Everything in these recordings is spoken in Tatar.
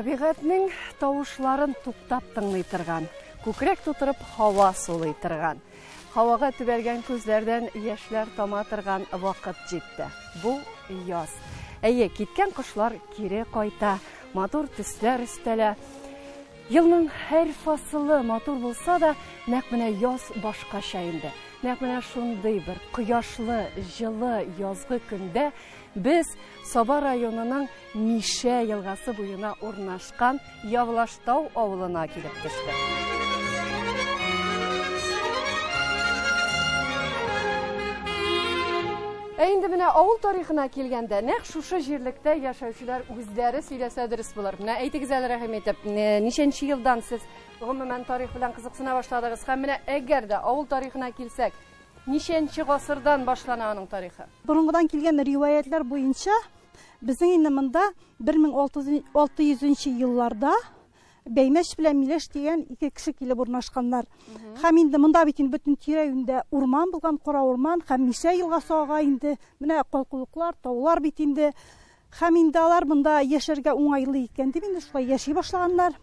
Табигатьнең тавышларын туктап тыңлый торган, күкрәк тутырып һава сулый торган, һавага төбәлгән күзләрдән яшьләр тама торган вакыт җитте. Бу яз. Әйе, киткән кошлар кире кайта, матур төсләр өстәлә. Елның һәр фасылы матур булса да, нәкъ менә яз башкача инде. Нәкъ менә шундый бер кояшлы, җылы язгы көндә без Саба районының Мишә елгасы буена урнашкан Явлаштау авылына килеп төштек. Ә инде менә авыл тарихына килгәндә, нәкъ шушы җирлектә яшәүчеләр үзләре сөйләсә дөрес булыр. Менә әйтегез әле, рәхим итеп, ничәнче елдан сез гомумән тарих белән кызыксына башладыгыз? Һәм менә әгәр дә авыл тарихына килсәк, ничәнче гасырдан башлана аның тарихы? Борынгыдан килгән риваятьләр буенча, безнең инде монда 1600 нче елларда Бәймәш белән Миләш дигән ике кеше килеп урнашканнар. Һәм инде монда бит инде бөтен тирә-юньдә урман булган, кара урман һәм Мишә елгасы ага инде. Менә калкулыклар, таулар бит инде. Һәм инде алар монда яшәргә уңайлы икән дип инде шулай яши башлаганнар.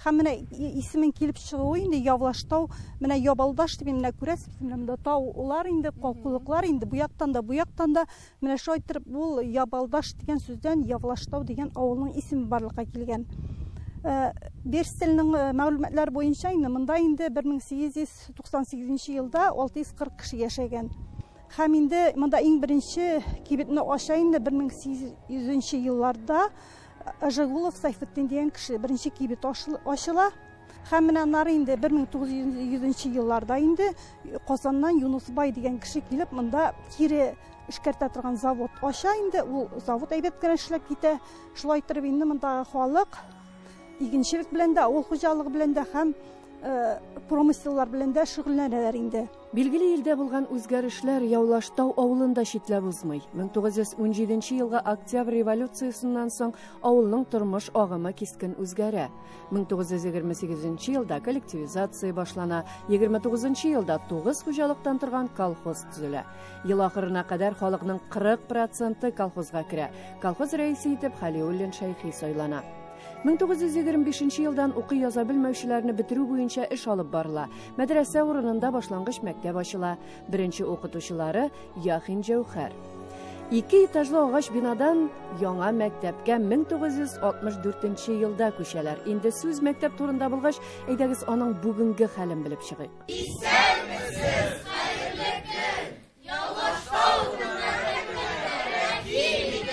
Һәм менә исемен килеп чыгуы инде Явлаштау, менә Ябалдаш дип менә күрәсез, менә монда таулар инде, калкулыклар инде бу яктан да, бу яктан да. Менә шулай иттереп ул Ябалдаш дигән сүздән Явлаштау дигән авылның исеме барлыкка килгән. Берстельнең мәгълүматлары буенча инде монда инде 1898 елда 640 кеше яшәгән. Һәм инде монда иң беренче кибетне ача инде 1800 елларда Жигулов Сайфетдин дигән кеше беренче кибет ачыла. Һәм менә аннары инде 1900 елларда инде Казаннан Юнус бай дигән кеше килеп монда тире эшкәртә торган завод ача инде. Ул завод әйбәт кенә эшләп китә. Шулай итеп инде мондагы халык игенчелек белән дә, авыл хуҗалыгы белән дә һәм промыселлар белән дә шөгыльләнәләр инде. Билгеле, илдә булган үзгәрешләр Явлаштау авылын да читләп узмый. 1917 елгы Октябрь революциясеннән соң авылның тормыш агымы кискен үзгәрә. 1928 елда коллективизация башлана, 29 елда 9 хуҗалыктан торган колхоз төзелә. Ел ахырына кадәр халыкның 40 проценты колхозга керә. Колхоз рәисе итеп Халиуллин Шәйхи сайлана. 1925 елдан укый яза белмәүчеләрне бетерү буенча эш алып барыла. Мәдрәсә урынында башлангыч мәктәп ачыла. Беренче укытучылары Яхин Җәүхәр. Ике этажлы агач бинадан яңа мәктәпкә 1964 елда күчәләр. Инде сүз мәктәп турында булгач, әйдәгез аның бүгенге хәлен белеп чыгыйк. Исәнмесез, хәерле көн! Явлаштау мәктәбенә килегез!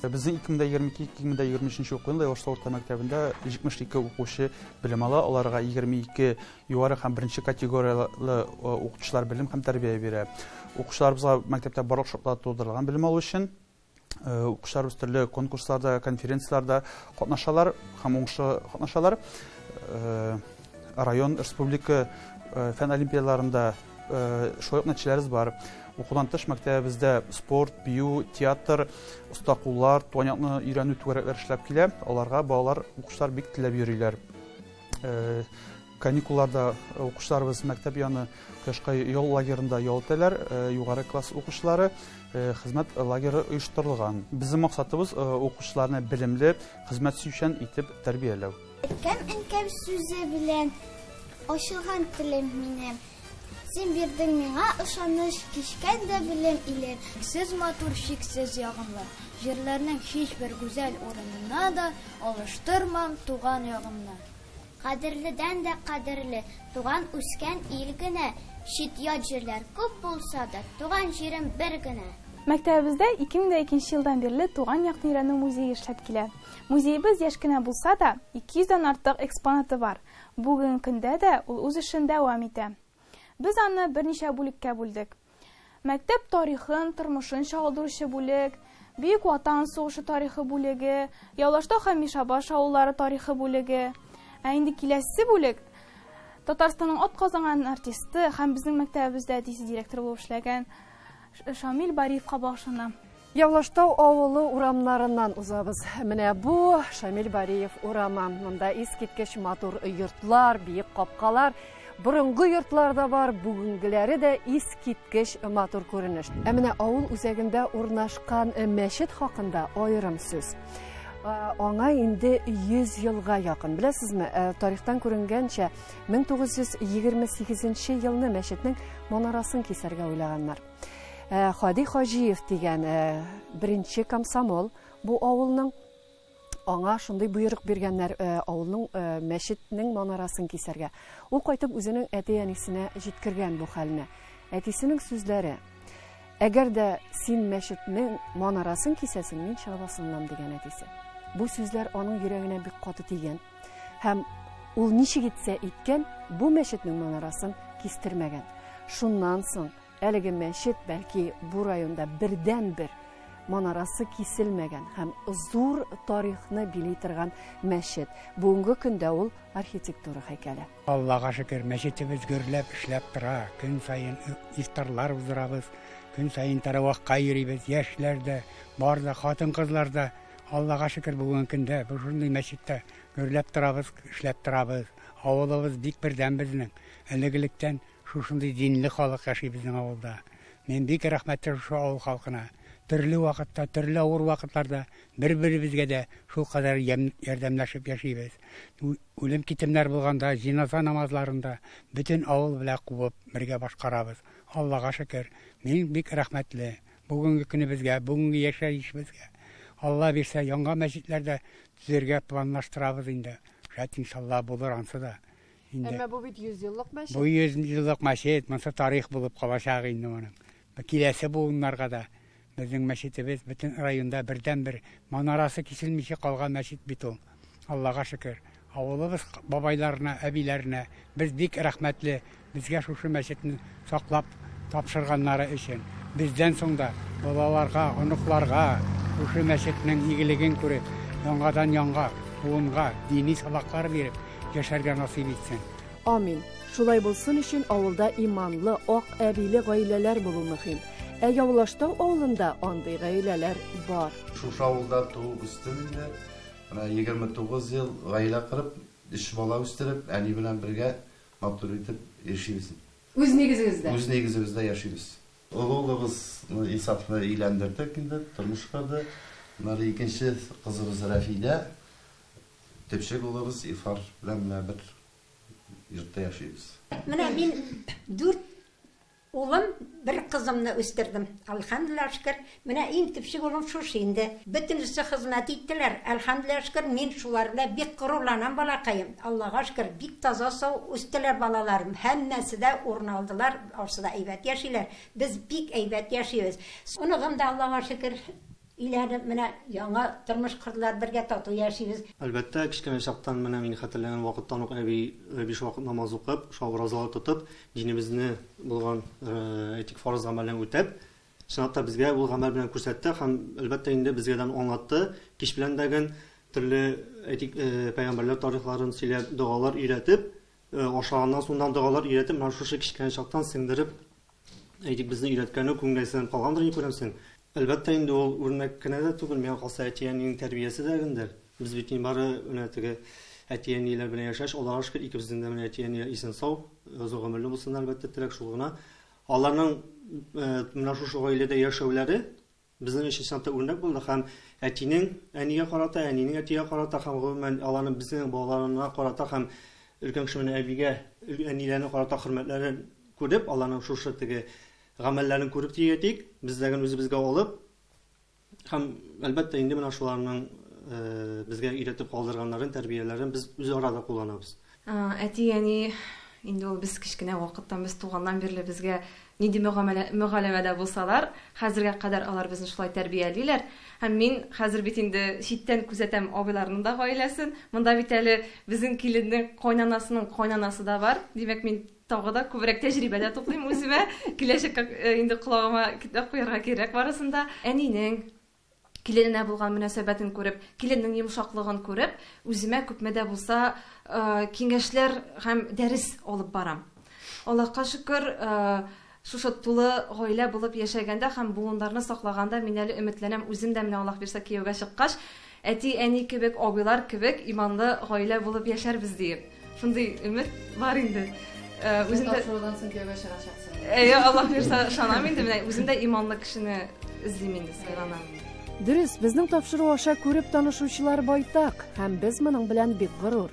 Безнең 2022-2023 уку елында Явлаштау урта мәктәбендә 72 укучы белем ала. Аларга 22 югары һәм беренче категорияле укытучылар белем һәм тәрбия бирә. Укучыларыбызга мәктәптә барлык шартлар тудырылган белем алу өчен. Укучыларыбыз төрле конкурсларда, конференцияләрдә катнашалар һәм уңышлы катнашалар. Район, республика фән олимпиадаларында шулай ук нәтиҗәләребез бар. Укудан тыш мәктәбебездә спорт, бию, театр, оста куллар, туган якны өйрәнү түгәрәкләре эшләп килә. Аларга балалар, укучылар бик теләп йөриләр. Каникулларда укучыларыбыз мәктәп яны Кояшкай ял лагерында ял итәләр. Югары класс укучылары хезмәт лагеры оештырылган. Безнең максатыбыз укучыларны белемле, хезмәт сөючән итеп тәрбияләү. Әткәм-әнкәм сүзе белән ачылган телем минем. Син бирдең миңа ышаныч, кичкән дә белем илем. Сез матур, чиксез ягымлы. Җирләрнең һичбер гүзәл урынына да алыштырмам туган ягымны. Кадерледән дә кадерле, туган үскән ил генә. Чит ят җирләр күп булса да, туган җирем бер генә. Мәктәбебездә 2002 елдан бирле туган якны өйрәнү музее эшләп килә. Музеебыз яшь кенә булса да, 200дән артык экспонаты бар. Бүгенге көндә дә ул үз эшен дәвам итә. Без аны берничә бүлеккә бүлдек. Мәктәп тарихын, тормышын чагылдыручы бүлек, Бөек Ватан сугышы тарихы бүлеге, Явлаштау һәм Мишәбаш авыллары тарихы бүлеге. Ә инде киләсе бүлек Татарстанның атказанган артисты һәм безнең мәктәбебездә әтисе директор булып эшләгән Шамил Бариевка багышлана. Явлаштау авылы урамнарыннан узабыз. Менә бу Шамил Бариев урамы. Монда искиткеч матур йортлар, биек капкалар. Борынгы йортлар да бар, бүгенгеләре дә искиткеч матур күренеш. Ә менә авыл үзәгендә урнашкан мәчет хакында аерым сүз. Аңа инде 100 елга якын. Беләсезме, тарихтан күренгәнчә, 1928 елны мәчетнең манарасын кисәргә уйлаганнар. Хади Хаҗиев дигән беренче комсомол бу авылның, аңа шундый боерык биргәннәр авылның мәчетнең манарасын кисәргә. Ул кайтып үзенең әти-әнисенә җиткергән бу хәлне. Әтисенең сүзләре: "Әгәр дә син мәчетнең манарасын кисәсең, мин чыгып асылынам", дигән әтисе. Бу сүзләр аның йөрәгенә бик каты тигән. Һәм ул ничек итсә иткән, бу мәчетнең манарасын кистермәгән. Шуннан соң әлеге мәчет бәлки бу районда бердән-бер манарасы киселмәгән һәм зур тарихны били торган мәчет. Бүгенге көндә ул архитектура һәйкәле. Аллага шөкер, мәчетебез гөрләп эшләп тора. Көн саен ифтарлар уздырабыз, көн саен таравахка йөрибез. Яшьләр дә, бар да, хатын-кызлар да. Аллага шөкер, бүгенге көндә без шундый мәчеттә гөрләп торабыз, эшләп торабыз. Авылыбыз бик бердәм безнең. Элек-электән шушындый динле халык яши безнең авылда. Мин бик рәхмәтле шушы авыл халкына. Төрле вакытта, төрле авыр вакытларда бер-беребезгә дә шул кадәр ярдәмләшеп яшибез. Үлем китемнәр булганда, җиназа намазларында бөтен авыл белән кубып бергә башкарабыз. Аллага шөкер, мин бик рәхмәтле. Бүгенге көнебезгә, бүгенге яшәешебезгә. Алла бирсә, яңа мәчетләрдә төзергә планлаштырабыз инде. Шәт иншалла булыр ансы да. Инде. Әмма бу бит 100 еллык мәчет. Бу 100 еллык мәчет, монсы тарих булып калачак инде моның. Киләсе буыннарга да безнең мәчетебез бөтен районда бердән-бер манарасы киселмичә калган мәчет бит ул. Аллага шөкер. Авылыбыз бабайларына, әбиләренә без бик рәхмәтле, безгә шушы мәчетне саклап тапшырганнары өчен. Бездән соң да балаларга, оныкларга шушы мәчетнең игелеген күреп, яңадан яңа буынга дини сабаклар биреп яшәргә насыйп итсен. Амин. Шулай булсын өчен авылда иманлы, ак әбиле гаиләләр булу мөһим. Ә Явлаштау авылында андый гаиләләр бар. Шушы авылда туып үстем инде. Менә 29 ел гаилә корып, 3 бала үстереп, әни белән бергә матур итеп яшибез. Үз нигезегездә? Үз нигезебездә яшибез. Олы улыбыз Исафны өйләндердек инде, тормыш корды. Аннары икенче кызыбыз Рәфидә, төпчек улыбыз Ифар белән менә бер йортта яшибез. Менә мин 4 улым, бер кызымны үстердем. Әлхәмдүлилләһ шөкер. Менә иң төпчек улым шушы инде. Бөтенесе хезмәт иттеләр. Әлхәмдүлилләһ шөкер, мин шулар белән бик горурланам, балакаем. Аллага шөкер, бик таза сау үстеләр балаларым. Һәммәсе дә урын алдылар, барысы да әйбәт яшиләр. Без бик әйбәт яшибез. Оныгым да Аллага шөкер өйләнеп, менә яңа тормыш кордылар, бергә тату яшибез. Әлбәттә, кечкенә чактан менә мин хәтерләгән вакыттан ук әби 5 вакыт намаз укып, шул уразалар тотып, динебезне булган әйтик фарыз гамәлен үтәп, чынлап та безгә ул гамәл белән күрсәтте һәм әлбәттә инде безгә дә аңлатты. Кич белән дә төрле әйтик пәйгамбәрләр тарихларын сөйләп, догалар өйрәтеп, ашаганнан соңдан догалар өйрәтеп, менә шушы кечкенә чактан сеңдереп, әйтик безне өйрәткәне күңелгә сеңеп калгандыр, ни күрәмсең. Әлбәттә инде ул үрнәк кенә дә түгел, миңа калса әти-әнинең тәрбиясе дә гендер. Без бит бары менә теге әти-әниләр белән яшәш, Аллага шөкер, икебезнең дә менә әти-әниләр исән сау, озын гомерле булсын, әлбәттә, теләк шул гына. Аларның менә шушы гаиләдә яшәүләре безнең өчен чынлап та үрнәк булды һәм әтинең әнигә карата, әнинең әтигә карата һәм гомумән аларның безнең балаларына карата һәм өлкән кеше менә әбигә, әниләренә карата хөрмәтләрен күреп, аларның шушы теге гамәлләрен күреп тиетик, бездәген үзебезгә алып һәм әлбәттә инде менә шуларның безгә өйрәтеп калдырганнарын, тәрбияләрен без үз арада кулланабыз. Әти-әни инде ул без кечкенә вакыттан, без туганнан бирле безгә нинди мөгаләмәдә булсалар, хәзергә кадәр алар безне шулай тәрбиялиләр. Һәм мин хәзер бит инде читтән күзәтәм абыйларның да гаиләсен. Монда бит әле безнең киленнең кайнанасының кайнанасы да бар. Димәк, мин тагы да күбрәк тәҗрибә дә туплыйм үземә. Киләчәккә инде колагыма китап куярга кирәк барысында. Әнинең килененә булган мөнәсәбәтен күреп, киленнең йомшаклыгын күреп, үземә күпме дә булса киңәшләр һәм дәрес алып барам. Аллаһка шөкер, шушы тулы гаилә булып яшәгәндә һәм буыннарны саклаганда мин әле өметләнәм, үзем дә менә Аллаһ бирсә кияүгә чыккач, әти-әни кебек, абыйлар кебек иманлы гаилә булып яшәрбез диеп. Шундый өмет бар инде. Үзем дә тапшырудан соң кияүгә чыгачаксың. Әйе, Аллаһ бирсә, ышанам инде, менә үзем дә иманлы кешене эзлим инде, сайланам. Дөрес, безнең тапшыру аша күреп танышучылар байтак, һәм без моның белән бик горур.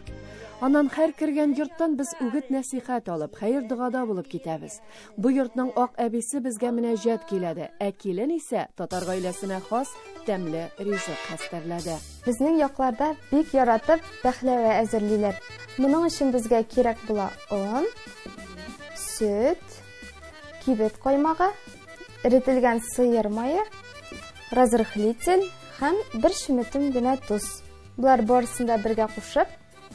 Аннан һәр кергән йорттан без үгет-нәсыйхәт алып, хәер-догада булып китәбез. Бу йортның ак әбисе безгә мөнәҗәт көйләде, ә килен исә татар гаиләсенә хас тәмле ризык хәстәрләде. Безнең якларда бик яратып пәхләвә әзерлиләр. Моның өчен безгә кирәк була он, сөт, кибет каймагы, эретелгән сыер мае, разрыхлитель һәм бер чеметем генә тоз. Болар барысын да бергә кушып,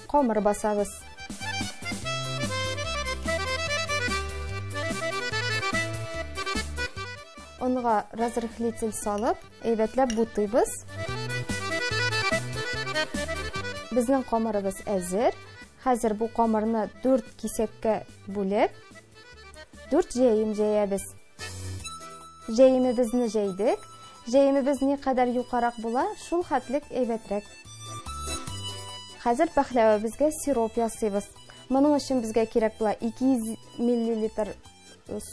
камыр басабыз. Онга разрыхлитель салып, әйбәтләп бутыйбыз. Безнең камырыбыз әзер. Хәзер бу камырны 4 кисәккә бүлеп, 4 җәем җәябез. Җәемебезне җәйдек. Җәемебез ни кадәр юкарак була, шул хәтлек әйбәтрәк. Хәзер пәхләвәбезгә сироп ясыйбыз. Моның өчен безгә кирәк була 200 миллилитр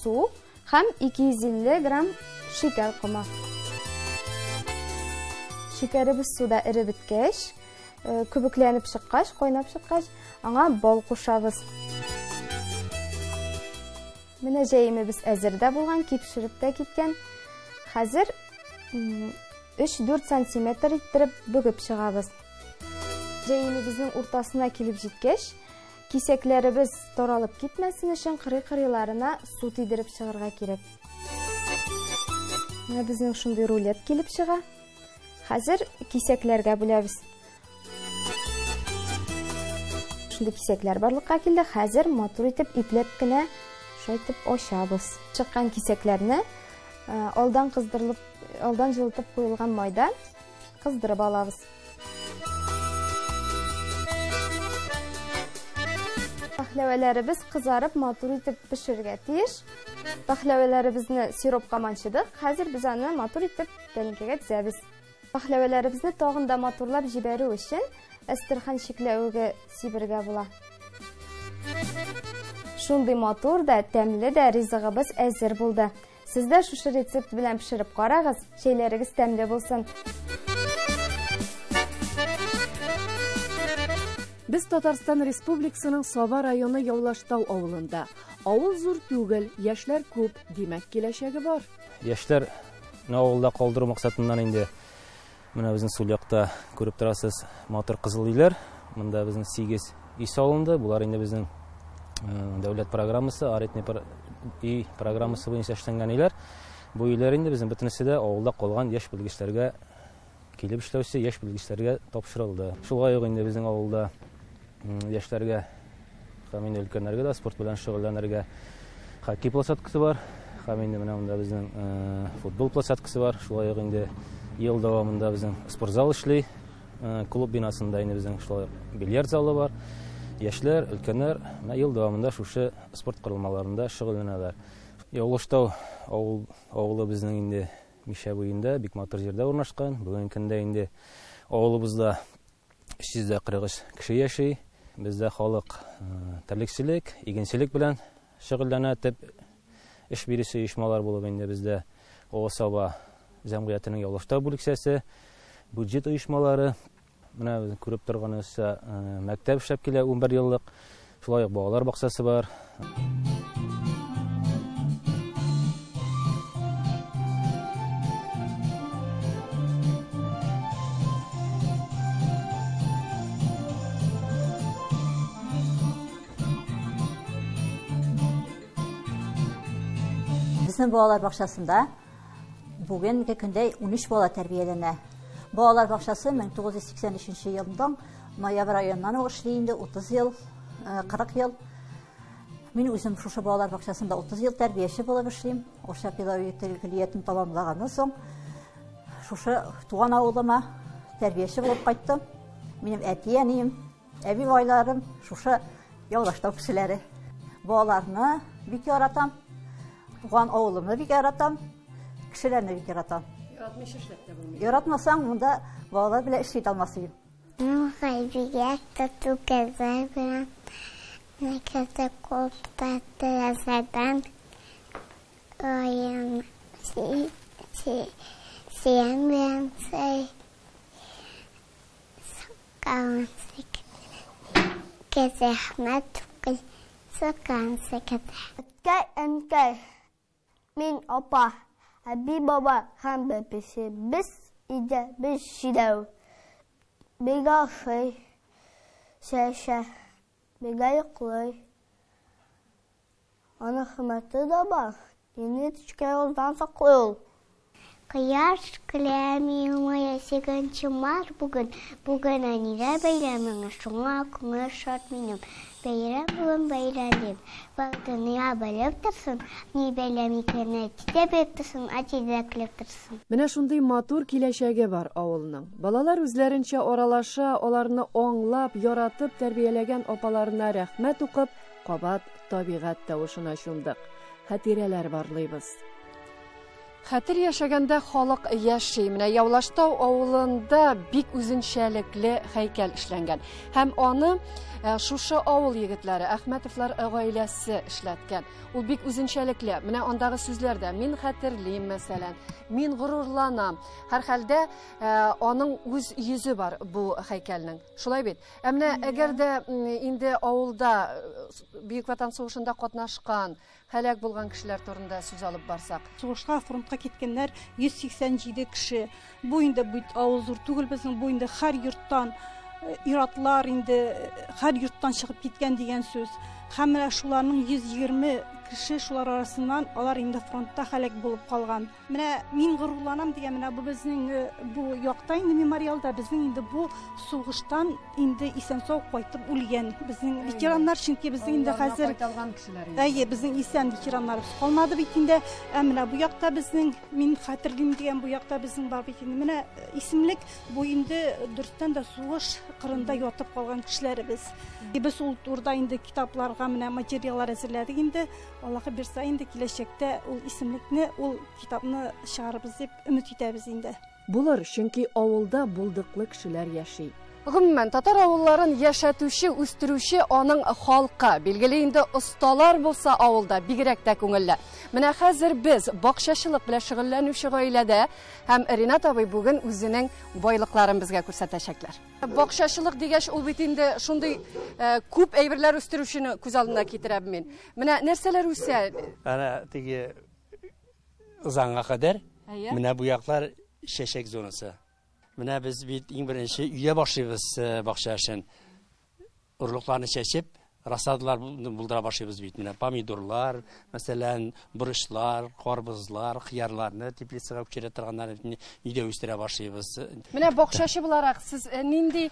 су һәм 250 грамм шикәр комы. Шикәребез суда эреп беткәч, күбекләнеп чыккач, кайнап чыккач, аңа бал кушабыз. Менә җәемебез әзер дә булган, кипшереп тә киткән. Хәзер 3-4 сантиметр иттереп бөгеп чыгабыз. Җәемебезнең уртасына килеп җиткәч, кисәкләребез таралып китмәсен өчен кырый-кырыйларына су тидереп чыгарга кирәк. Менә безнең шундый рулет килеп чыга. Хәзер кисәкләргә бүләбез. Шундый кисәкләр барлыкка килде. Хәзер матур итеп ипләп кенә шулай итеп ачабыз. Чыккан кисәкләрне алдан кыздырылып, алдан җылытып куелган майда кыздырып алабыз. Пәхләвәләребез кызарып матур итеп пешергә тиеш. Пәхләвәләребезне сиропка манчыдык. Хәзер без аны матур итеп тәлинкәгә тезәбез. Пәхләвәләребезне тагын да матурлап җибәрү өчен әстерхан чикләвеге сибергә була. Шундый матур да, тәмле дә ризыгыбыз әзер булды. Сез дә шушы рецепт белән пешереп карагыз, чәйләрегез тәмле булсын. Без Татарстан Республикасының Саба районы Явлаштау авылында. Авыл зур түгел, яшьләр күп, димәк киләчәге бар. Яшьләрне авылда калдыру максатыннан инде менә безнең сул якта күреп торасыз матур кызыл өйләр. Монда безнең 8 өй салынды. Булар инде безнең дәүләт программасы, аритный өй программасы буенча эшләнгән өйләр. Бу өйләр инде безнең бөтенесе дә авылда калган яшь белгечләргә килеп эшләүче яшь белгечләргә тапшырылды. Шулай ук инде безнең авылда яшьләргә һәм инде өлкәннәргә дә спорт белән шөгыльләнергә хоккей площадкасы бар, һәм инде менә монда безнең футбол площадкасы бар. Шулай ук инде ел дәвамында безнең спортзал эшли, клуб бинасында инде безнең шулай ук бильярд залы бар. Яшьләр, өлкәннәр менә ел дәвамында шушы спорт корылмаларында шөгыльләнәләр. Явлаштау авылы безнең инде Мишә буенда бик матур җирдә урнашкан. Бүгенге көндә инде авылыбызда 343 кеше яши. Бездә халык терлекчелек, игенчелек белән шөгыльләнә. Төп эш бирүче оешмалар булып инде бездә Олы Саба җәмгыятенең Явлаштау бүлекчәсе, бюджет оешмалары. Менә без күреп торганыбызча, мәктәп эшләп килә 11 еллык. Шулай ук балалар бакчасы бар. Безнең балалар бакчасында бүгенге көндә 13 бала тәрбияләнә. Балалар бакчасы 1983 елдан ноябрь аеннан ук эшли инде 30 ел, 40 ел. Мин үзем шушы балалар бакчасында 30 ел тәрбияче булып эшлим. Урта педагогик көллиятен тәмамлаганнан соң шушы туган авылыма тәрбияче булып кайттым. Минем әти-әнием, әби-бабайларым шушы Явлаштау кешеләре. Балаларны бик яратам. Туган авылымны бик яратам, кешеләрне бик яратам. Яратмыйча эшләп тә булмый. Яратмасаң, монда балалар белән эшли алмас идем. Мин хәйбигә тату кызлар белән мәктәптә күп тату ясадан Сөям белән сәй. Рәхмәт укый. Әткәй, әнкәй, мин апа, әби, баба һәм бәпесе. Без өйдә без җидәү. Бергә ашый, чәй эчә, бергә йоклый. Аның хөрмәте дә бар. Мине төчкә юлдан саклый ул. Кояш көлә елмая, 8 март бүген. Бүген әниләр бәйрәме, шуңа күңел шат минем. Бәйрәм бүген бәйрәм дип. Бар дөнья белеп торсын, ни бәйрәм икәнен әти дә белеп торсын, әти дә көлеп торсын. Менә шундый матур киләчәге бар авылның. Балалар үзләренчә аралаша, аларны аңлап, яратып тәрбияләгән апаларына рәхмәт укып, кабат табигать тавышына чумдык. Хатирәләр барлыйбыз. Хәтер яшәгәндә халык яши. Менә Явлаштау авылында бик үзенчәлекле һәйкәл эшләнгән. Һәм аны шушы авыл егетләре Әхмәтовлар гаиләсе эшләткән. Ул бик үзенчәлекле. Менә андагы сүзләрдә мин хәтерлим, мәсәлән, мин горурланам. Һәрхәлдә аның үз йөзе бар бу һәйкәлнең. Шулай бит. Ә менә әгәр дә инде авылда Бөек Ватан сугышында катнашкан, һәлак булган кешеләр турында сүз алып барсак. Сугышка, фронтка киткәннәр 187 кеше. Бу инде бит авыл зур түгел безнең, бу инде һәр йорттан ир-атлар инде һәр йорттан чыгып киткән дигән сүз. Һәм менә шуларның 120 кеше шулар арасыннан алар инде фронтта һәлак булып калган. Менә мин горурланам дигән менә бу безнең бу якта инде мемориалда безнең инде бу сугыштан инде исән-сау кайтып үлгән безнең ветераннар, чөнки безнең инде хәзер кайталган кешеләр инде. Әйе, безнең исән ветераннарыбыз калмады бит инде. Ә менә бу якта безнең, мин хәтерлим дигән бу якта безнең бар бит инде. Менә исемлек бу инде дөрестән дә сугыш кырында ятып калган кешеләребез. Без ул турыда инде китапларга менә материаллар әзерләдек инде. Аллаһы бирсә инде киләчәктә ул исемлекне, ул китапны чыгарыбыз дип өмет итәбез инде. Булыр, чөнки авылда булдыклы кешеләр яши. Гомумән, татар авылларын яшәтүче, үстерүче аның халкы. Билгеле инде осталар булса авылда бигрәк тә күңелле. Менә хәзер без бакчачылык белән шөгыльләнүче гаиләдә һәм Ринат абый бүген үзенең байлыкларын безгә күрсәтәчәкләр. Бакчачылык дигәч, ул бит инде шундый күп әйберләр үстерүчене күз алдына китерәм мин. Менә нәрсәләр үсә? Әнә теге ызанга кадәр менә бу яклар чәчәк зонасы. Менә без бит иң беренче өйдә башлыйбыз бакча эшен. Орлыкларны чәчеп, рассадалар булдыра башлыйбыз бит. Менә помидорлар, мәсәлән, борычлар, карбызлар, кыярларны теплицага күчерә торганнарны өйдә үстерә башлыйбыз. Менә бакчачы буларак сез нинди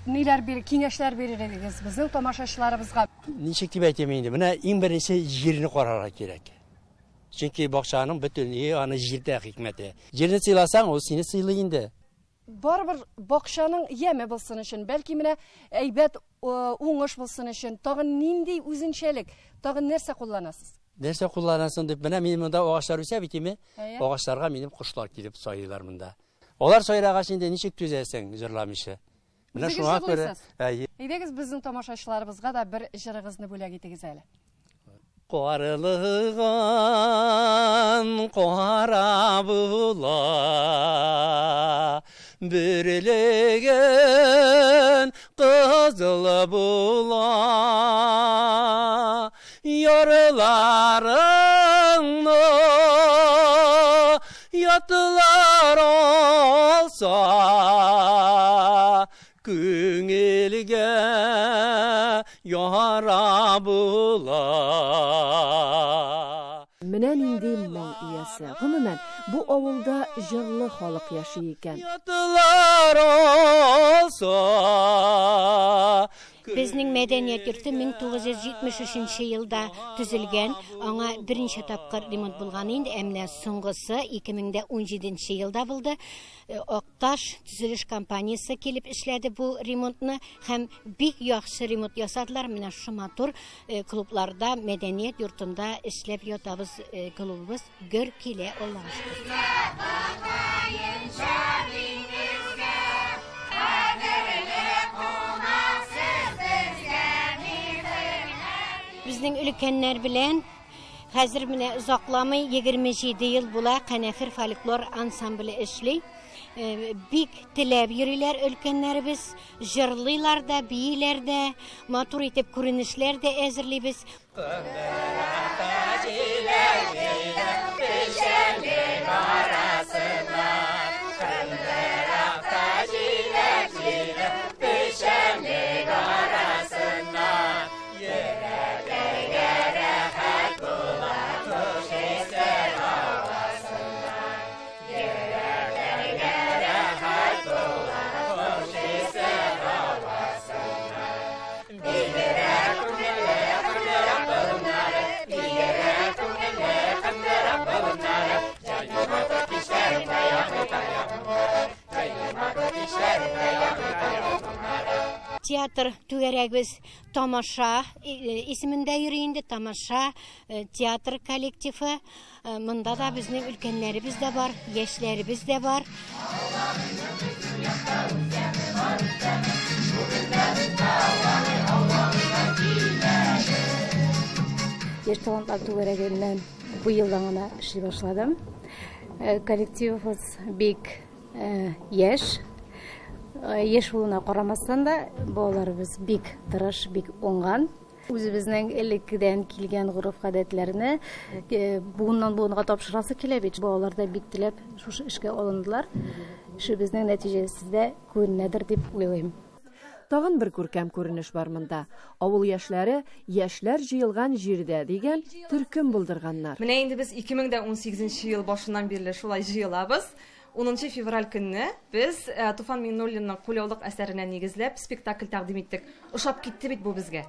ниләр бир, киңәшләр бирер идегез безнең тамашачыларыбызга? Ничек дип әйтим инде? Менә иң беренче җирне карарга кирәк. Чөнки бакчаның бөтенлеге аны җирдә хикмәте. Җирне сыйласаң, ул сине сыйлый инде. Барыбер бакчаның яме булсын өчен, бәлки менә әйбәт уңыш булсын өчен, тагын нинди үзенчәлек, тагын нәрсә кулланасыз? Нәрсә кулланасың дип, менә минем монда агачлар үсә бит име? Агачларга минем кошлар килеп сайыйлар монда. Алар сайрагач инде ничек түзәсең җырламыйча? Менә шуңа күрә, әйе. Әйдәгез безнең тамашачыларыбызга да бер җырыгызны бүләк итегез әле. Карылыган кара була, бөрлеген кызыл була, ярларыңны ятлар алса, күңелгә яра була. Менә нинди моң иясе. Гомумән, бу авылда җырлы халык яши икән. Ятлар алса. Безнең мәдәният йорты 1973 елда төзелгән. Аңа берничә тапкыр ремонт булган инде, ә менә соңгысы 2017 елда булды. Акташ төзелеш компаниясе килеп эшләде бу ремонтны һәм бик яхшы ремонт ясадылар. Менә шушы матур клубларда, мәдәният йортында эшләп ятабыз. Клубыбыз гөр килә, Аллага шөкер. Безнең өлкәннәр белән Хәзер менә озакламый 27 ел була Канәфер фольклор ансамбле эшли. Бик теләп йөриләр өлкәннәребез, җырлыйлар да, бииләр дә, матур итеп күренешләр дә әзерлибез. Театр түгәрәгебез Тамаша исемендә йөри инде, Тамаша театр коллективы. Монда да безнең өлкәннәребез дә бар, яшьләребез дә бар. Яшь талантлар түгәрәгеннән бу елдан гына эшли башладым. Коллективыбыз бик яшь. Яшь булуына карамастан да, балаларыбыз бик тырыш, бик уңган. Үзебезнең элеккедән килгән гореф-гадәтләрне буыннан буынга тапшырасы килә бит. Балалар да бик теләп шушы эшкә алындылар. Эшебезнең нәтиҗәсе дә күренәдер дип уйлыйм. Тагын бер күркәм күренеш бар монда. Авыл яшьләре Яшьләр җыелган җирдә дигән төркем булдырганнар. Менә инде без 2018 ел башыннан бирле шулай җыелабыз. 10 февраль көнне без Туфан Миңнуллинның Кулъяулык әсәренә нигезләп спектакль тәкъдим иттек. Ошап китте бит бу безгә.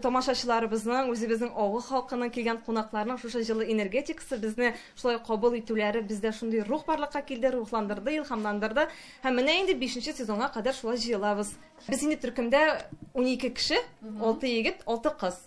Тамашачыларыбызның, үзебезнең авыл халкының, килгән кунакларның шушы җылы энергетикасы безне шулай кабул итүләре бездә шундый рух барлыкка килде, рухландырды, илһамландырды. Һәм менә инде 5 сезонга кадәр шулай җыелабыз. Без инде төркемдә 12 кеше, 6 егет, 6 кыз.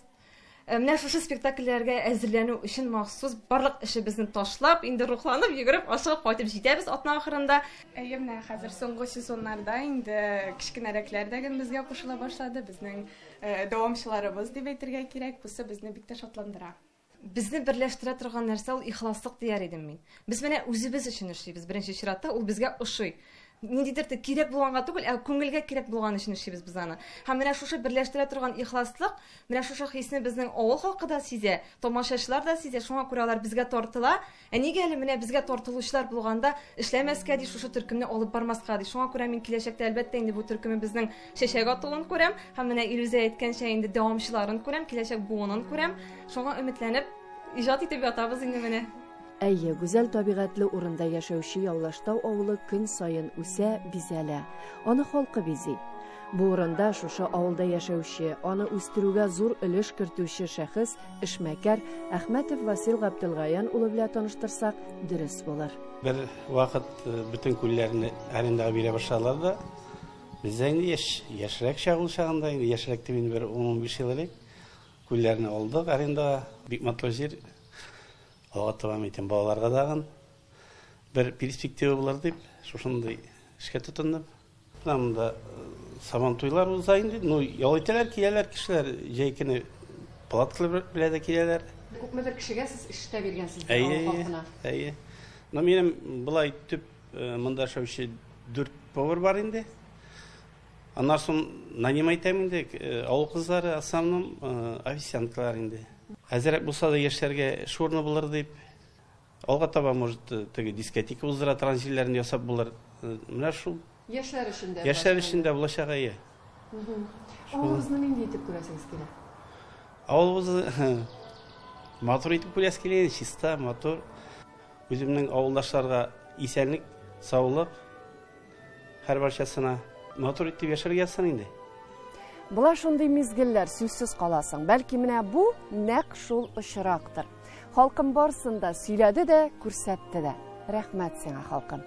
Менә шушы спектакльләргә әзерләнү өчен махсус барлык эшебезне ташлап, инде рухланып, йөгереп, ашыгып кайтып җитәбез атна ахырында. Әйе, менә хәзер соңгы сезоннарда инде кечкенәрәкләр дә гел безгә кушыла башлады. Безнең дәвамчыларыбыз дип әйтергә кирәк, бусы безне бик тә шатландыра. Безне берләштерә торган нәрсә ул ихласлык дияр идем мин. Без менә үзебез өчен эшлибез. Беренче чиратта ул безгә ошый. Ниндидер кирәк булганга түгел, ә күңелгә кирәк булган өчен эшлибез без аны. Һәм менә шушы берләштерә торган ихласлык, менә шушы хисне безнең авыл халкы да сизә, тамашачылар да сизә, шуңа күрә алар безгә тартыла. Ә нигә әле менә безгә тартылучылар булганда эшләмәскә ди, шушы төркемне алып бармаска ди. Шуңа күрә мин киләчәктә әлбәттә инде бу төркемебезнең чәчәк атуын күрәм, һәм менә Илүзә әйткәнчә инде дәвамчыларын күрәм, киләчәк буынын күрәм. Шуңа өметләнеп иҗат итеп ятабыз инде менә. Әйе, гүзәл табигатьле урында яшәүче Явлаштау авылы көн саен үсә, бизәлә. Аны халкы бизи. Бу урында шушы авылда яшәүче, аны үстерүгә зур өлеш кертүче шәхес, эшмәкәр Әхмәтов Васил Габделгаян улы белән таныштырсак, дөрес булыр. Бер вакыт бөтен күлләрне арендага бирә башладылар да, без дә инде яшьрәк чак ул чагында, инде яшьрәк дип инде бер 10-15 ел элек күлләрне алдык арендага. Бик матур җир. Алга таба әйтәм, балаларга дагын бер перспектива булыр дип, шушындый эшкә тотындым. Менә монда сабан туйлар уза инде. Ну, ял итәләр, киләләр кешеләр, җәй көне палаткалар белән дә киләләр. Күпмедер кешегә сез эш тә биргәнсез авыл халкына. Әйе. Но минем былай төп монда эшләүче 4 повар бар инде. Аннан соң нанимай итәм инде, авыл кызлары, основном официанткалар инде. Әзерәк булса да яшьләргә эш урыны булыр дип, алга таба, может, теге дискотека уздыра торган җирләрен ясап булыр. Менә шул. Яшьләр өчен дә. Яшьләр өчен дә булачак, әйе. Авылыбызны нинди итеп күрәсегез килә? Авылыбызны матур итеп күрәсе килә, чиста, матур. Үземнең авылдашларга исәнлек, саулык һәр барчасына. Матур итеп яшәргә язсын инде. Була шундый мизгелләр, сүзсез каласың. Бәлки менә бу нәкъ шул очрактыр. Халкым барсын да сөйләде дә, күрсәтте дә. Рәхмәт сиңа, халкым.